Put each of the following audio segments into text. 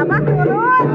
Abah turun.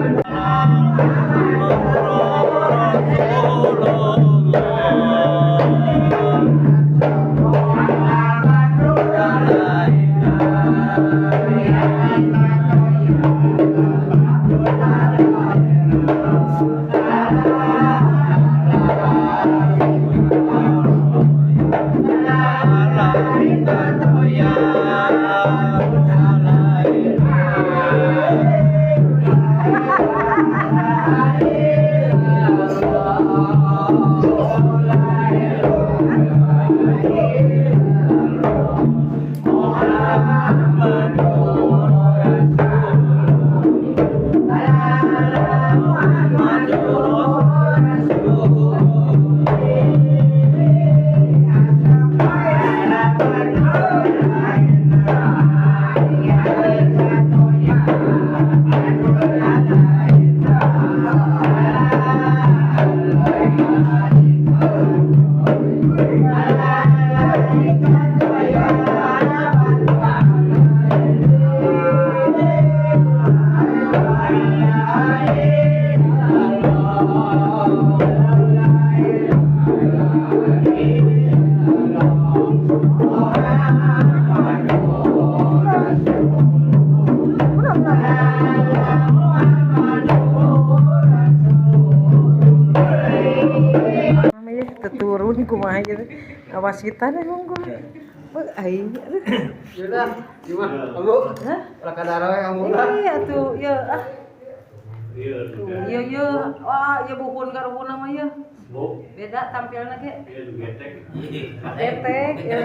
Turun kumaha gitu. Awas kita deh monggo. Aing. Sudah, gimana? Kamu? Hah? Rakadara we kamu. Iya tuh, ya ah. Iya iya. Wah, ya buhun karuhun mah ya. Beda tampilna ge. Getek. Getek. Ya.